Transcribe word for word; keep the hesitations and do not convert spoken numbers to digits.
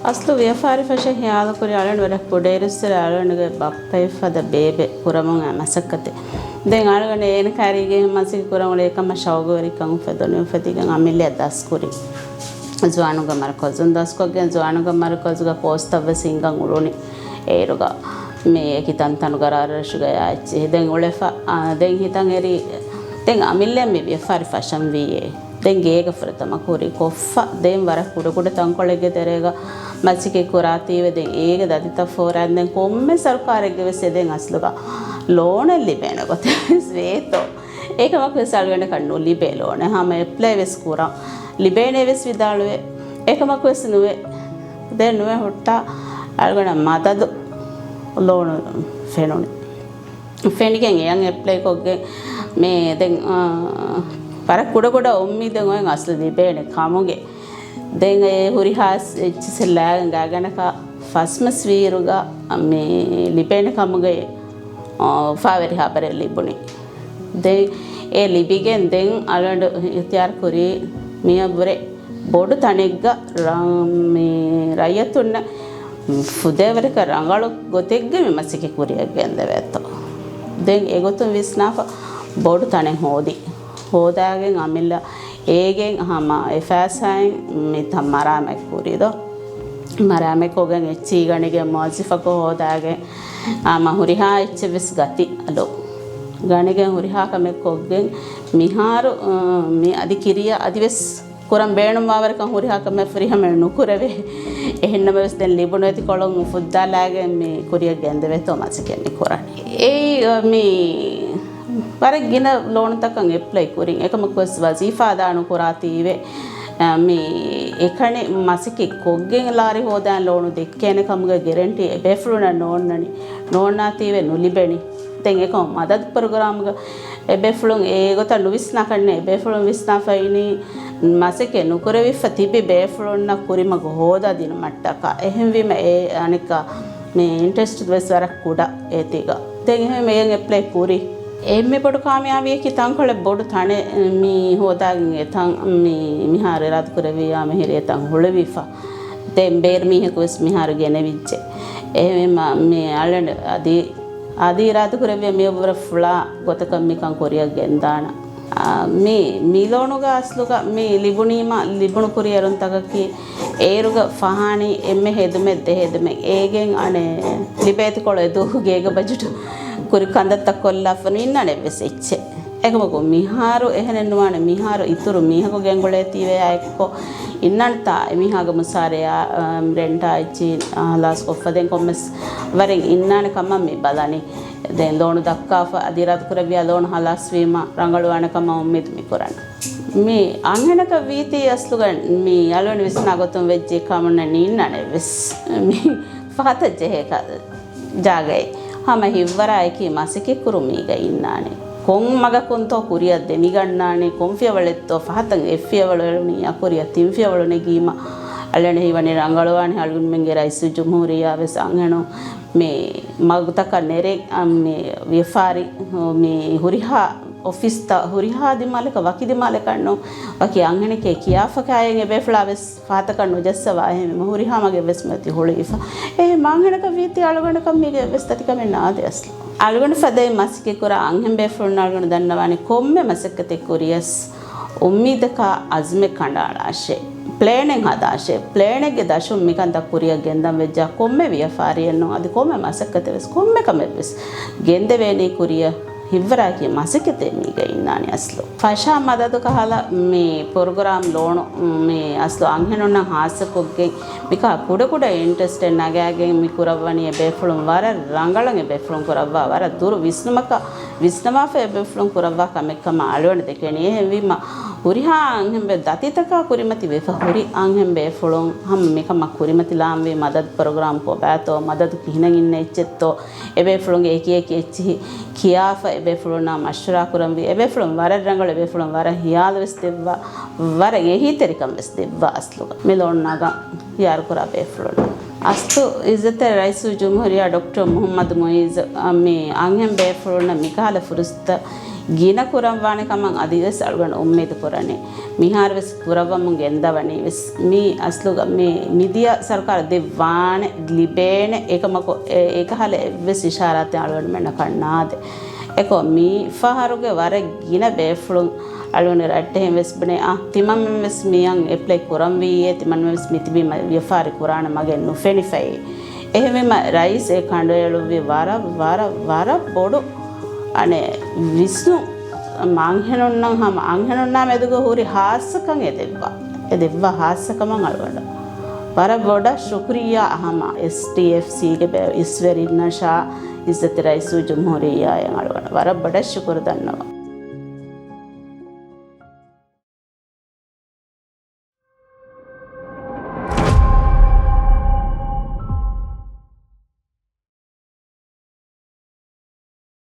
އަސްލު ވިޔަފާރި ފަށަށް ހިޔާލުކުރި އަޅުގަނޑު ވަރަށް ކުޑައިރުއްސުރެ އަޅުގަނޑުގެ ބައްޕައެއް ފަދަ ބޭބެ ކުރަމުން އައި މަސައްކަތެއް. ދެން އަޅުގަނޑު އޭނަ ކާރީގެ މަސައްކަތް ކުރަމުން އެކަމަށް ޝައުގުވެރިކަން އުފެދުނީ އުފެދިގެން އަމިއްލައަށް ދަސްކުރި. ޒުވާނުންގެ މަރުކަޒުން ދަސްކޮށްގެން ޒުވާނުންގެ މަރުކަޒުގަ ކޯސްތައްވެސް ހިންގަން އުޅުނީ. އޭރުގަ މި އެކި ތަންތަނުގަ ރަށްރަށުގަޔާ އެއްޗެހި ދެން އުޅެފަ، އާ، ދެން ހިތަށް އެރި، ދެން އަމިއްލައަށް މި ވިޔަފާރި ފަށަން ވީއޭ. ދެން ގޭގަ ފުރަތަމަ ކުރި ކޮށްފަ، ދެން ވަރަށް ކުޑަކުޑަ ތަންކޮޅެއްގެ ތެރޭގަ މަސައްކަތް ކުރާތީވެ، ދެން އޭގެ ދަތިތައް ފޯރާން ދެން ކޮންމެ ސަރުކާރެއްގެ ވެސް އެ ދެން އަސްލުގަ ލޯނެއް ލިބޭނެ ގޮތެއް ވެސް ވޭތޯ. އެކަމަކު ވެސް އަޅުގަނޑަކަށް ނުލިބޭ ލޯނެއް. ހަމަ އެޕްލައި ވެސް ކުރަން ލިބޭނެ ވެސް ވިދާޅުވެ. އެކަމަކު ވެސް ނުވެ. ދެން ނުވެ ހުއްޓާ އަޅުގަނޑަށް މަދަދު ލޯނު ފެނުނީ. ފެނިގެން އެޔަށް އެޕްލައި ކޮށްގެން މޭ ދެން، އާ، ވަރަށް ކުޑަކުޑަ އުއްމީދެއް އޮތް އަސްލު ލިބޭނެ ކަމުގެ. ދެން އެ ހުރިހާ އެއްޗިސެއް ލާގަނޑަކަށް ފަސްމަސް ވީއިރުގަ މި ލިބޭނެ ކަމުގެ، އާ، އުފާވެރި ހަބަރެއް ލިބުނީ. ދެން އެ ލިބިގެން ދެން އަޅުގަނޑު އިހްތިޔާރު ކުރީ މިޔަށްވުރެ ބޮޑު ތަނެއްގަ ރަ-، މި ރައްޔިތުންނަށް ފުދޭވަރަކަށް ރަނގަޅު ގޮތެއްގަ މި މަސައްކަތް ކުރިއަށް ގެންދެވޭތޯ. ދެން އެގޮތުން ވިސްނާފަ ބޮޑު ތަނެއް ހޯދި. ހޯދާގެން އަމިއްލަ އޭގެން ހަމަ އެ ފައިސާއިން މިތަން މަރާމާތް ކުރީ ދޯ. މަރާމާތް ކޮށްގެން އެއްޗިހި ގަނެގެން މުވައްޒަފަކު ހޯދާގެން ހަމަ ހުރިހާ އެއްޗެއް ވެސް ގަތި އަލު. ގަނެގެން ހުރިހާ ކަމެއް ކޮށްގެން މިހާރު، އަ، މި އަދި ކިރިޔަށް އަދިވެސް ކުރަން ބޭނުންވާވަރަކަށް ހުރިހާ ކަމެއް ފުރިހަމައެއް ނުކުރެވޭ. އެހެންނަމަވެސް ދެން ލިބުނު އެތި ކޮޅުން ފުއްދާލާގެން މި ކުރިއަށް ގެންދެވޭތޯ މަސައްކަތް މި ކުރަނީ. އެއީ، އަ، މި ވަރަށް ގިނަ ލޯނުތަކަށް އެޕްލައި ކުރިން އެކަމަކުވެސް ވަޒީފާ އަދާ ނުކުރާތީވެ، އަ، މި އެކަނި މަސައްކަތް ކޮށްގެން ލާރި ހޯދާން ލޯނު ދެއްކޭނެ ކަމުގެ ގެރެންޓީ އެބޭފުޅުންނަށް ނޯންނަނީ. ނޯންނާތީވެ ނުލިބެނީ. ދެން އެކަމަށް މަދަދު ޕްރޮގްރާމްގަ އެބޭފުޅުން އެގޮތަށް ނުވިސްނާކަށްނެ، އެބޭފުޅުން ވިސްނާފައިނީ މަސައްކަތް ނުކުރެވިފަ ތިބި ބޭފުޅުންނަށް ކުރިމަގު ހޯދާދިނުމަށްޓަކާ. އެހެންވީމަ އެ އަނެއްކާ މި އިންޓްރެސްޓް ވެސް ވަރަށް ކުޑަ އޭތީގަ. ދެން އެހެން އެއަށް އެޕްލައި ކުރި. އެންމެ ބޮޑު ކާމިޔާބީއަކީ ތަންކޮޅެއް ބޮޑު ތަނެއް މި ހޯދާގެން އެތަން މި މިހާރު އިރާދަކުރެއްވިއްޔާ މިހިރި އެތަން ހުޅުވިފަ. ދެން ބޭރު މީހަކު ވެސް މިހާރު ގެނެވިއްޖެ. އެހެންވީމަ މި އަޅުގަނޑު އަދި އަދި އިރާދަކުރެއްވިއްޔާ މިއަށްވުރެ ފުޅާ ގޮތަކަށް މިކަން ކުރިއަށް ގެންދާނަން. އާ، މި، މި ލޯނުގަ އަސްލުގަ މި ލިބުނީމަ ލިބުނު ކުރިއެރުންތަކަކީ އޭރުގަ ފަހާނީ އެންމެ ހެދުމެއް ދެ ހެދުމެއް. އޭގެން އަނެއް ލިބޭތި ކޮޅު އެދުވަހު ގޭގެ ބަޖެޓު ކުރި ކަންތައްތައް ކޮށްލާފަ ނު އިންނާނެ އެއްވެސް އެއްޗެއް. އެކަމަކު މިހާރު އެހެނެއް ނުވާނެ. މިހާރު އިތުރު މީހަކު ގެންގުޅޭތީވެޔާ އެއްކޮށް އިންނާނެތާ އެމީހާގެ މުސާރަޔާ، އަ، ރެންޓާ އެއްޗިހި، އަ، ހަލާސް ކޮށްފަ ދެން ކޮންމެސް ވަރެއް އިންނާނެ ކަމަށް މި ބަލަނީ. ދެން ލޯނު ދައްކާފަ އަދި އިރާދަކުރެއްވިޔާ ލޯނު ހަލާސްވީމަ ރަނގަޅުވާނެ ކަމަށް އުއްމީދު މި ކުރަން. މި އަންހެނަކަށް ވީތީ އަސްލުގަ މި އަޅުގަނޑު ވިސްނާ ގޮތުން ވެއްޖެ ކަމުންނެއް ނީންނާނެ ވެސް. މި ފަހަތަށް ޖެހޭ ކަ-، ޖާގައެއް. ހަމަ ހިތްވަރާއެކީ މަސައްކަތްކުރުމީގަ އިންނާނެ. ކޮން މަގަކުންތޯ ކުރިއަށް ދެމިގަންނާނެ، ކޮން ފިޔަވަޅެއްތޯ ފަހަތަށް އެއް ފިޔަވަޅު އެޅުނީ އަކުރިއަށް ތިން ފިޔަވަޅު ނެގީމަ، އަޅެން ހީވަނީ ރަނގަޅުވާނެ. އަޅުގަނޑުމެންގެ ރައީސުލްޖުމްހޫރިއްޔާ ވެސް އަންހެނުން މި މަގުތަކަށް ނެރެ، މި ވިޔަފާރި، މި ހުރިހާ އޮފީސްތައް ހުރިހާ ދިމާލަކަށް ވަކި ދިމާލަކަށް ނޫން، ވަކި އަންހެނެކޭ ކިޔާފަ ކާއެއް އެބޭފުޅާ ވެސް ފަހަތަކަށް ނުޖައްސަވާ އެހެންވީމަ ހުރިހާ މަގެއް ވެސް މިއޮތީ ހުޅުވިފަ. އެހެން އަންހެނަކަށް ވީތީ އަޅުގަނޑަކަށް މީގެ އެއްވެސް ދަތިކަމެއް ނާދޭ އަސްލު. އަޅުގަނޑު ފަދައިން މަސައްކަތް ކުރާ އަންހެން ބޭފުޅުންނަށް އަޅުގަނޑު ދަންނަވާނެ ކޮންމެ މަސައްކަތެއް ކުރިޔަސް އުއްމީދަކާ އަޒުމެއް ކަނޑައަޅާށޭ. ޕްލޭނެއް ހަދާށޭ. ޕްލޭނެއްގެ ދަށުން މިކަންތައް ކުރިއަށް ގެންދަން ވެއްޖާ ކޮންމެ ވިޔަފާރިއެއް ނޫން، އަދި ކޮންމެ މަސައްކަތެއް ވެސް ކޮންމެ ކަމެއް ވެސް ގެންދެވޭނީ ކުރިއަށް. ހިތްވަރާއެކީ މަސައްކަތެއް މީގަ އިންނާނެ އަސްލު. ފަށާ މަދަދު ކަހަލަ މި ޕްރޮގްރާމް ލޯނު މި އަސްލު އަންހެނުންނަށް ހާއްސަކޮށްގެން މިކާ ކުޑަކުޑަ އިންޓްރެސްޓެއް ނަގާގެން މި ކުރައްވަނީ އެބޭފުޅުން ވަރަށް ރަނގަޅަށް އެބޭފުޅުން ކުރައްވާ ވަރަށް ދުރު ވިސްނުމަކަށް ވިސްނަވާފަ އެބޭފުޅުން ކުރައްވާ ކަމެއް ކަމަށް އަޅުގަނޑު ދެކެނީ. އެހެންވީމަ ހުރިހާ އަންހެން ބޭ ދަތިތަކާ ކުރިމަތި ވެފަ ހުރި އަންހެން ބޭފުޅުން ހަމަ މިކަމަށް ކުރިމަތިލާންވީ މަދަދު ޕްރޮގްރާމް ކޮބާތޯ މަދަދު ކިހިނެއް އިންނަ އެއްޗެއްތޯ އެބޭފުޅުންގެ އެކި އެކި އެއްޗިހި ކިޔާފަ އެބޭފުޅުންނާ މަޝްވަރާ ކުރަންވީ. އެބޭފުޅުން ވަރަށް ރަނގަޅު، އެބޭފުޅުން ވަރަށް ހިޔާލުވެސް ދެއްވާ، ވަރަށް އެހީތެރިކަން ވެސް ދެއްވާ އަސްލުގަ. މި ލޯން ނަގަން ހިޔާރުކުރާ ބޭފުޅުން. އަސްލު އިއްޒަތްތެރި ރައީސުލްޖުމްހޫރިއްޔާ ޑޮކްޓަރ މުޙައްމަދު މުޢިއްޒު މި އަންހެން ބޭފުޅުންނަށް މިކަހަލަ ފުރުސަތުތައް ގިނަ ކުރަންވާނެ ކަމަށް އަދިވެސް އަޅުގަނޑު އުއްމީދު ކުރަނީ. މިހާރުވެސް ކުރައްވަމުން ގެންދަވަނީ ވެސް މި އަސްލުގަ މި މިދިޔަ ސަރުކާރަށް ދެއްވާނެ، ލިބޭނެ އެކަމަކު އެ، އެކަހަލަ އެއްވެސް އިޝާރާތެއް އަޅުގަނޑުމެންނަކަށް ނާދެ. އެކޮށް މި ފަހަރުގެ ވަރަށް ގިނަ ބޭފުޅުން އަޅުގަނޑު ރައްޓެހިން ވެސް ބުނޭ، އާ، ތިމަންމެން ވެސް މިއަން އެޕްލައި ކުރަންވީއޭ، ތިމަންމެން ވެސް މިތިބީ ވިޔަފާރި ކުރާނެ މަގެއް ނުފެނިފައި. އެހެންވީމަ ރައީސް އެ ކަނޑައެޅުއްވި ވަރަށް، ވަރަށް، ވަރަށް ބޮޑު އަނެއް ވިސްނު މަ އަންހެނުންނަށް ހަމަ އަންހެނުންނާ މެދުގަ ހުރި ހާއްސަކަން އެ ދެއްވާ. އެ ދެއްވާ ހާއްސަކަމަށް އަޅުގަނޑަށް ވަރަށް ބޮޑަށް ޝުކުރިއްޔާ އަހަމަ އެސްޓީއެފްސީގެ ބޭ އިސްވެރިންނަށާ އިއްޒަތްތެރި ރައީސުލްޖުމްހޫރިއްޔާ އަޅުގަނޑަށް ވަރަށް ބޮޑަށް ޝުކުރު ދަންނަވަން.